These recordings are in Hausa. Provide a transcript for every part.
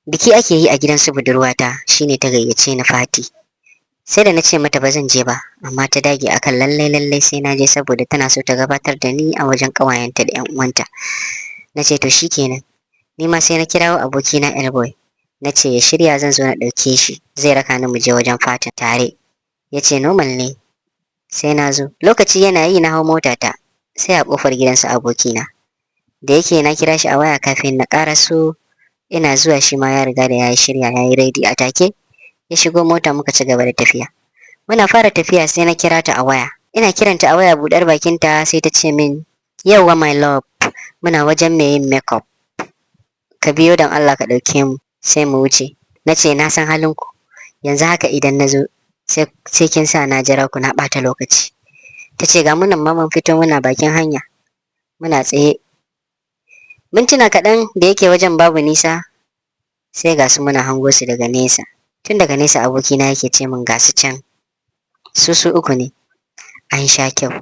Biki ake yi a gidan su budurwata, shine ta gayyace ni party. Sai da na ce mata ba zan je ba, amma ta dage akan lallai lallai sai na je, saboda tana so ta gabatar da ni a wajen ƙawayenta da 'yan uwanta. Na ce to shikenan. Ni ma sai na kirawo abokina Elboy. Na ce ya shirya, zan zo na ɗauke shi, zai raka ni mu je wajen partyn tare. Ya ce normal ne. Sai na zo. Lokaci yana yi na hau motata, sai a ƙofar gidansu abokina. Da yake na kira shi a waya kafin na ƙaraso, ina zuwa shi ma ya riga da ya shirya, ya yi ready. A take ya shigo mota, muka ci gaba da tafiya. Muna fara tafiya sai na kira ta a waya. Ina kiranta a waya, buɗar bakinta sai ta ce min, "Yauwa my love, muna wajen mai yin makeup. Ka biyo don Allah ka ɗauke mu sai mu wuce." Na ce na san halinku. Yanzu haka idan na zo sai kin sa na jira ku na ɓata lokaci. Ta ce ga munan ma mun fito, muna bakin hanya. Muna tsaye. Mintuna kaɗan, da yake wajen babu nisa, sai ga su muna hango su daga nesa. Tun daga nesa abokina yake ce min ga su can. Su su uku ne. An sha kyau.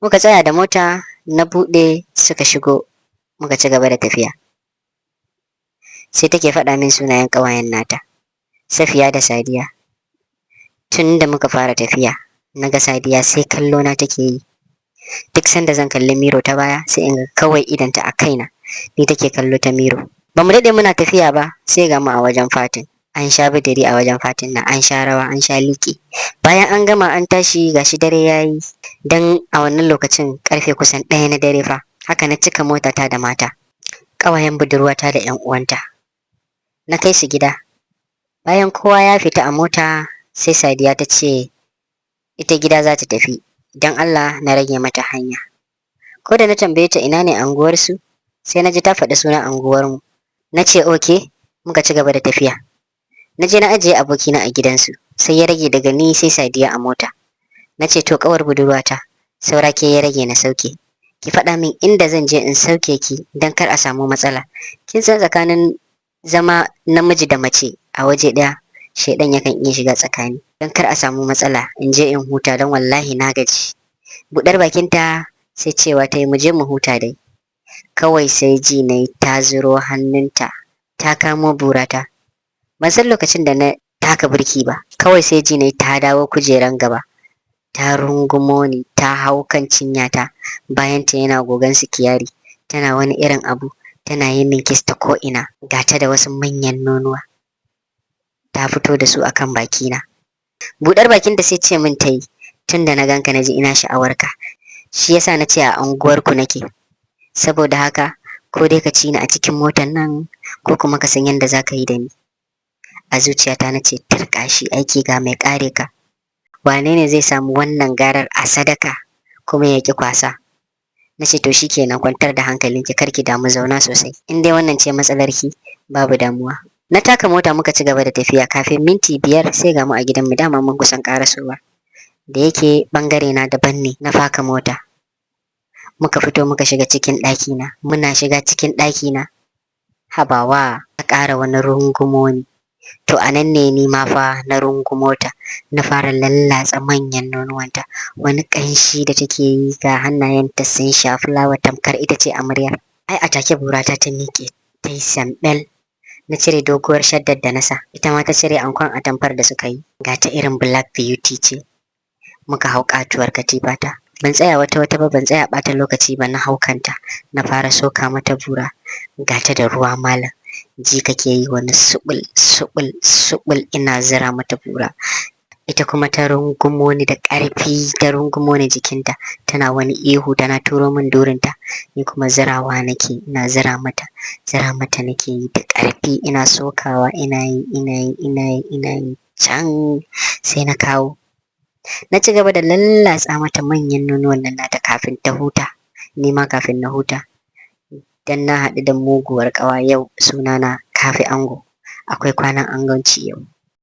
Muka tsaya da mota, na buɗe, suka shigo, muka ci gaba da tafiya. Sai take faɗa min sunayen ƙawayen nata. Safiya da Sadiya. Tun da muka fara tafiya, na ga Sadiya sai kallo na take yi. Duk sanda zan kalli mirror ta baya, sai in ga kawai idonta a kaina. Ni take kallo ta mirror. Ba mu daɗe muna tafiya ba, sai ga mu a wajen partyn. An sha bidiri a wajen partyn nan, an sha rawa, an sha liƙi. Bayan an gama an tashi, gashi dare ya yi. Dan a wannan lokacin karfe kusan 1 na dare fa. Haka na cika motata da mata. Ƙawayen budurwata da 'yan uwanta. Na kai su gida. Bayan kowa ya fita a mota, sai Sadiya ta ce ita gida za ta tafi. Don Allah na rage mata hanya. Ko da na tambaye ta ina ne anguwarsu, sai na ji ta faɗi sunan anguwarmu. Na ce okay, muka ci gaba da tafiya. Na je na ajiye abokina a gidansu, sai ya rage daga ni sai Sadiya a mota. Na ce to ƙawar budurwata, saura ke ya rage na sauke. Ki faɗa min inda zan je in sauke ki don kar a samu matsala. Kin san tsakanin zama namiji da mace a waje ɗaya, shaiɗan yakan iya shiga tsakani. Don kar a samu matsala, in je in huta, don wallahi na gaji. Buɗar bakinta sai cewa ta yi mu je mu huta dai. Kawai sai ji na yi ta zuro hannunta ta kamo burata. Ban san lokacin da na taka birki ba. Kawai sai ji na yi ta dawo kujeran gaba. Ta rungumo ni, ta hau kan cinyata, bayanta yana gogan sitiyari. Tana wani irin abu, tana yi min kiss ta ko'ina. Ga ta da wasu manyan nonuwa. Ta fito da su akan bakina. Buɗar bakinta sai ce min ta yi, "Tun da na ganka na ji ina sha'awarka. Shi yasa na ce a unguwarku nake. Saboda haka ko dai ka ci ni a cikin motar nan, ko kuma ka san yadda za ka yi da ni." A zuciyata na ce turƙashi, aiki ga mai ƙare ka. Wane ne zai samu wannan garar a sadaka kuma ya ƙi kwasa? Na ce to shikenan, kwantar da hankalinki, kar ki damu, zauna sosai. In dai wannan ce matsalarki, babu damuwa. Na taka mota muka ci gaba da tafiya. Kafin minti 5 sai ga mu a gidanmu, dama mun kusan ƙarasowa. Da yake ɓangare na daban ne, na faka mota. Muka fito muka shiga cikin ɗakina. Muna shiga cikin ɗakina, habawa, ta ƙara wani rungumo ni. To a nan ne ni ma fa na rungumo ta, na fara lallatsa manyan nonuwanta. Wani ƙanshi da take yi, ga hannayenta sun sha fulawa tamkar ita ce amaryar. Ai a take burata ta miƙe, ta yi sambel. Na cire doguwar shaddar da na sa, ita ma ta cire ankon atamfar da suka yi. Ga ta irin black beauty ce. Muka hau katuwar katifata. Ban tsaya wata wata ba, ban tsaya ɓata lokaci ba, na hau kanta, na fara soka mata bura. Ga ta da ruwa malam. Ji kake yi wani suɓul suɓul suɓul ina zira mata bura. Ita kuma ta rungumo ni da ƙarfi, ta rungumo ni jikinta, tana wani ihu, tana turo min durinta. Ni kuma zirawa nake, ina zira mata, zira mata nake yi da ƙarfi, ina sokawa, ina yi, ina yi, ina yi, ina yi, can sai na kawo. Na ci gaba da lallatsa mata manyan nonuwan nan nata kafin ta huta, ni ma kafin na huta. Dan na haɗu da muguwar ƙawa yau, sunana Kafi Ango. Akwai kwanan angonci yau.